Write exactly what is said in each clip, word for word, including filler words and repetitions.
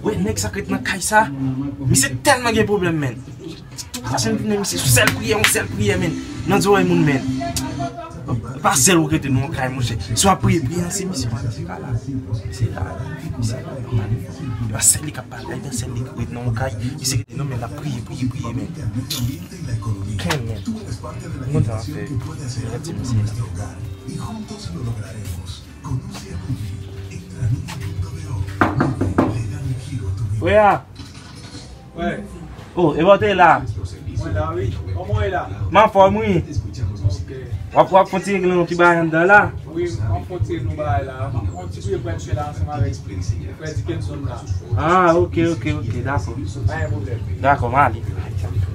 Wè, nèg sa k ret nan kay sa, misye tèlman gen pwoblèm, menn. Tout fason m vin, misye sèl priyè, yon sèl priyè, menn. Nan zòrèy moun, menn. E pa sèl ou k rete nan yon kay, monchè. Si w ap priye, priye nan se misye, pa nan se kay la. Misye la, misye la. E pa sèl li k ap pale, e pa sèl li k ret nan yon kay. Misye rete nan men l ap priye, priye, priye, menn. Kenn, menn. M konn sa m ap fè. Mwen ap di misye la. Frè a. Wè. Oh, e bò te la. Mwen la, wi. Kòman w ye la? M anfòm, wi. Ok. W ap, w ap fon ti regle yon ti bagay anndan la? Wi, m ap fon ti regle yon bagay la. M ap fon ti priye pou M C la ansanm avèk Frè Dickenson la. Ah, ok, ok, ok, dakò. Pa gen pwoblèm. Dakò, m ale.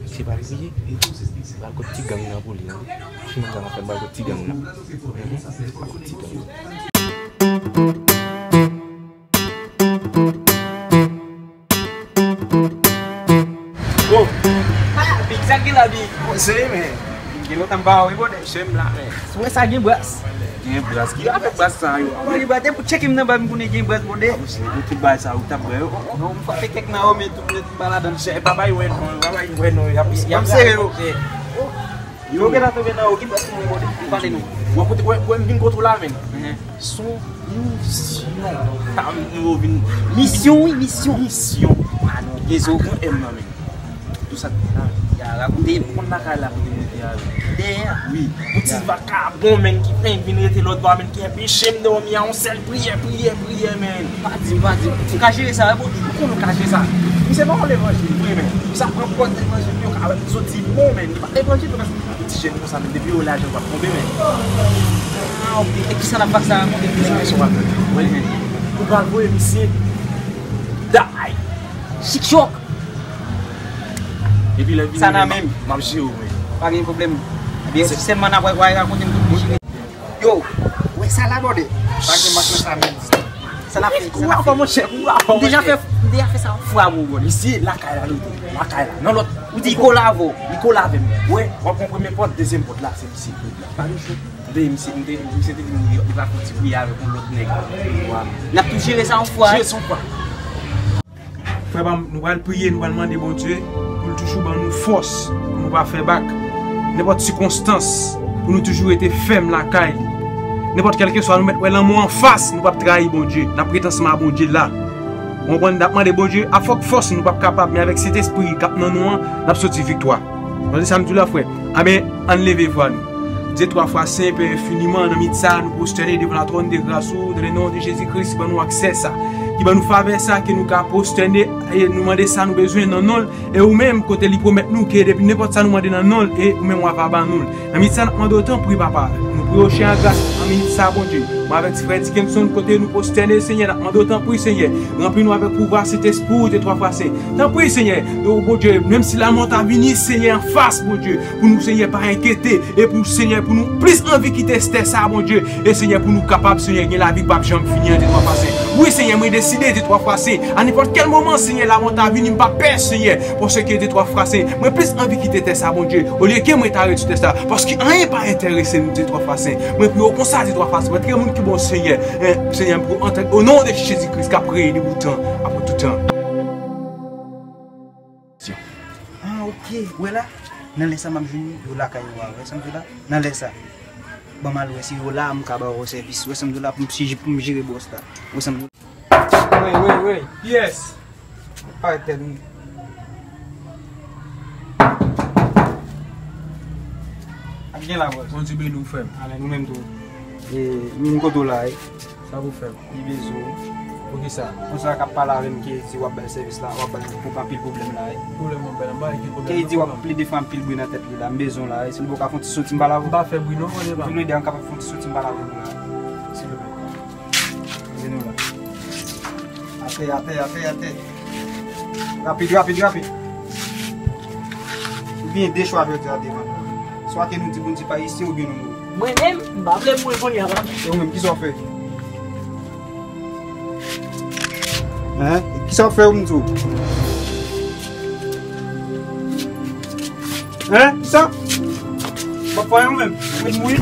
Se pa li ye? Se pa kot ti gang nan pou li, non? Ti moun sa nan fè bal kot ti gang nan. Mhm. Kot ti gang nan. Oh! Ah, Big, sa k gen la, Big? Kòman se ye, men? Gen lontan m pa wè w, wi, bòdè. Se m la, men. Ou wè sa gen bras? Gen bras. Ki afè bras sa yo? Mwen li bate pou tcheke m nan ba m konnen gen bras, bòdè. Ah, monchè, gen tout bagay sa yo t ap bwè yo. Non, m frape kèk nan yo, men tout nèt m pa ladan l, chè. E pa bay wè non, e pa bay wè non, y ap, y ap sere yo. Yo gentan tonbe nan yo, ki bòs nou ye, bòdè? Pale nou. Wè kote, wè, wè m vin kote w la, menn. Mhm. Son misyon. Sa nou vin. Misyon, wi, misyon. Misyon. Ah, non, gen zo. Pran M nan, menn. Tout sa ki la. Ya, rakonte. Konn lakay la kote m rete a, wi. Dèyè. Wi. Yon ti vakabon, menn, ki fenk vin rete lòt bò a, menn, ki enpeche m dòmi a, yon sèl priyè, priyè, priyè, menn. Pa di m, pa di m. Ou ka jere sa, wi, bòdè. Ou konnen ou ka jere sa. Misye pa yon levanjil vre, menn. Sa pran pòz levanjil, yo ka wè m soti bon, menn. Li pa levanjil vre, paske yon ti jèn konsa, menn, depi yo lajan w ap tonbe, menn. Ah, ok. E kisa n ap fè ak sa, rakonte m sa. Kisa w ap fè? Wè, menn. Ou pral voye misye day. Chik chòk. Epi lè vini, sa nan men m. M ap jere w, menn. Pa gen pwoblèm. Ebyen, sèlman n ap wè, w a rakonte m tout bouch. Yo, wè sa la, bòdè. Pa gen mank nan sa menm ditou. Sa n ap fè, sa n ap fè. Kouri afò, monchè, kouri afò, monchè. M deja fè, m deja fè sa yon fwa, bro, bòdè. Misye, lakay la, l rete. Lakay la. Nan lòt. Ou di li kole avè w. Li kole avè m. Wè, w ap pran premye pòt, dezyèm pòt la, se misye ki la. Pa gen cho. M te, misye, m te, misye te di m li, li pral fè yon ti priyè avèk yon lòt nèg. N ap tou jere sa yon fwa. Jere sa yon fwa. Frè pa m, nou pral priye, nou pral mande Bondye pou l toujou ban nou fòs, pou nou pa fè bak. Nenpòt sikonstans, pou nou toujou rete fèm lakay li. Nenpòt kèlkeswa nou mèt wè lanmò anfas, nou p ap trayi Bondye. N ap ret ansanm ak Bondye la. Ou konprann? N ap mande Bondye, a fòk fòs nou p ap kapab, men avèk Sentespri k ap nan nou an, n ap soti viktwa. Tande sa m di w la, frè. Amen. Ann leve vwa nou. Dieu trois fois saint, Père infiniment, nan minit sa a, nou pwostène devan la tròn de gras ou, dans le nom de Jésus Christ, ki ban nou aksè sa, ki ban nou favè sa, ke nou ka pwostène, e nou mande sa nou bezwen nan non l, e ou menm, kote li pwomèt nou, ke depi nenpòt sa nou mande nan non l, e ou menm w ava ban nou l. Nan minit sa, n ap mande w tanpri, papa, nou priye w chen a gras, nan minit sa, Bondye, mwen avèk ti frè Dickenson, kote nou pwostène, Senyè, n ap mande w tanpri, Senyè, ranpli nou avèk pouvwa Sentespri ou, Dieu trois fois saint. Tanpri, Senyè, o Bondye, menm si lanmò ta vini, Senyè, anfas, Bondye, pou nou, Senyè, pa enkyete, e pou, Senyè, pou nou plis anvi kite tè sa, Bondye, e, Senyè, pou nou kapab, Senyè, gen lavi k p ap janm fini an, Dieu trois fois saint. Wi, Senyè, mwen deside, Dieu trois fois saint, a nenpòt kèl moman, Senyè, lanmò ta vini, m pa pè, Senyè, paske, Dieu trois fois saint, mwen plis anvi kite tè sa, Bondye, olye ke mwen ta ret sou tè sa, paske anyen pa enterese m, Dieu trois fois saint. Mwen priye w konsa, Dieu trois fois saint, mwen trè moun ki bon, Senyè, en, Senyè, m priye w an tan, o non de Jezi Kris k ap reye depi tout tan, apre tout tan. Ah, ok. Wè la, nan lè sa m ap jwenn yo lakay yo a. Wè sa m di w la? Nan lè sa. Ban m al wè si yo la, m ka ba yo sèvis. Wè sa m di w la, pou m si-, pou m jere bòs la. Wè sa m di w la. Wey, wey, wey. Yes. Parèt tèt nou. Ap gen la, bòs. Bondye beni w, frè m. Amen, ou menm tou. E, m kote w la, e. Sa pou fè m? Li bezwen w. Poukisa? Konsa k ap pale avè m ki di w ap ba l sèvis la, w ap ba l anpil pwoblèm la, wi. Pwoblèm w ap ba l, m pa gen pwoblèm. Ki di w ap plede fè anpil bri nan tèt li la, m bezwen w la, wi. Si nou poko fè yon ti soti m pale avè w. M pa fè bri non, mwen pa. Vin ede an kapab fè yon ti soti m pale avè nou la. Silvouplè. Vin nou la. Atè, atè, atè, atè. Rapid, rapid, rapid. Ou gen de chwa jodi a devan nou. Swa ke nou di Bondye pa isi oubyen nou mouri. Mwen menm, m pa vle mouri kounye a, pa. E ou menm, kisa w fè? Hein? Kisa w fè ou m di w? Hein? Kisa? W ap fè ou menm? Ou vle mouri?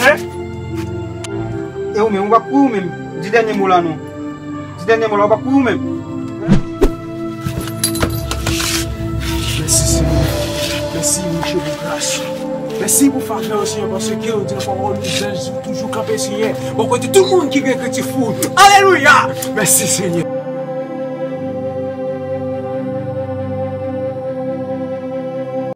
Hein? E ou menm, ou p ap mouri ou menm? Di dènye mo la non. Dènye mo la, w pa kouri ou menm. Mèsi, Senyè. Mèsi, Bondye, pou gras ou. Mèsi pou favè w, Senyè, paske ou di nan pawòl ou, zanj ou toujou kanpe, Senyè, bò kote tout moun ki gen krentif ou. Alelouya! Mèsi, Senyè.